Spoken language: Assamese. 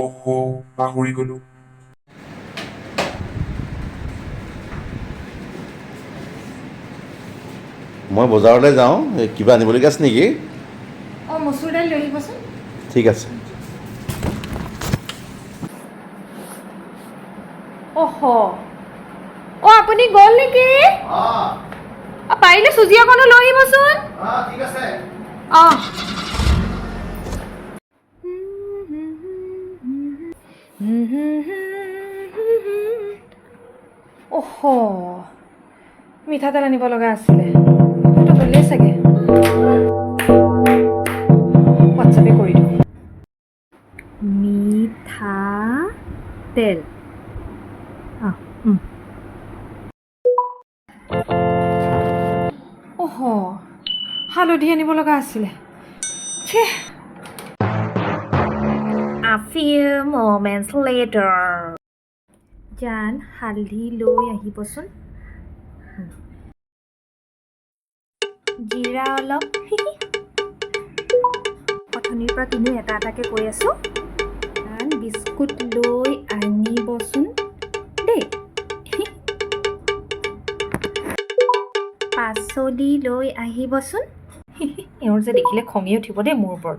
অহ, পাহৰি গ'লো। মই বজাৰলৈ যাওঁ, এই কিবা আনিবলগীয়া আছে নেকি? অঁ, মচুৰ দাইল লৈ আহিবচোন। ঠিক আছে। অহ, অঁ, আপুনি গ'ল নেকি? অঁ, পাৰিলে চুজি অকণো লৈ আহিবচোন। ঠিক আছে। অঁ। অহ, মিঠাতেল আনিব লগা আছিলে, সেইটো গ'লেই চাগে। হোৱাটছএপে কৰি দিওঁ। মিঠাতেল। অঁ। অহ, হালধি আনিব লগা আছিলে। ছে। A few moments later. জান, হালধি লৈ আহিবচোন। জিৰা অলপ। অথনিৰ পৰা কিনো এটা এটাকে কৈ আছোঁ। জান, বিস্কুট লৈ আনিবচোন দেই। পাচলি লৈ আহিবচোন। এওঁৰ যে দেখিলে খঙেই উঠিব দেই মোৰ ওপৰত।